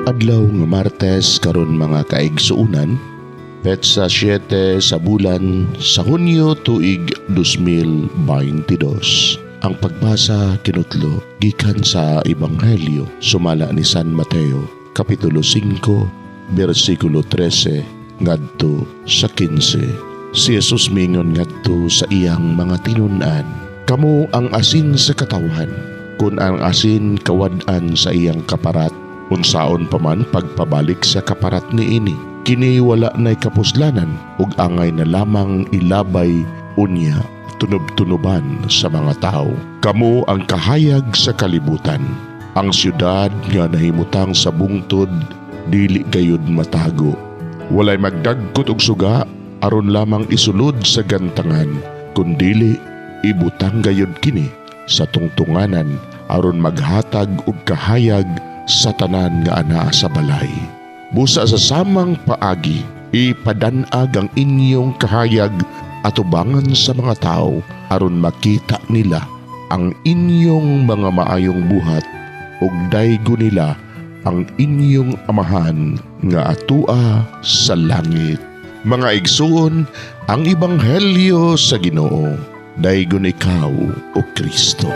Adlaw nga Martes karon, mga kaigsuonan, petsa 7 sa bulan sa Hunyo, tuig 2022. Ang pagbasa kinutlo gikan sa Ebanghelyo sumala ni San Mateo, Kapitulo 5, bersikulo 13 ngadto sa 15. Si Jesus mingon ngadto sa iyang mga tinun-an, "Kamo ang asin sa katawhan. Kung ang asin kawad-an sa iyang kaparat, unsaon pa man pagpabalik sa kaparat niini? Kini wala na'y kapuslanan ug angay na lamang ilabay unya tunob-tunoban sa mga tao. Kamo ang kahayag sa kalibutan. Ang syudad nga nahimutang sa bungtod dili gayud matago. Walay magdagkot og suga aron lamang isulod sa gantangan, kundili ibutang gayud kini sa tungtunganan aron maghatag og kahayag sa tanan nga anaa sa balay. Busa sa samang paagi, ipadanag ang inyong kahayag atubangan sa mga tao aron makita nila ang inyong mga maayong buhat ug daygo nila ang inyong Amahan nga atua sa langit." Mga igsuon, ang Ebanghelyo sa Ginoo. Daygon ikaw, O Kristo.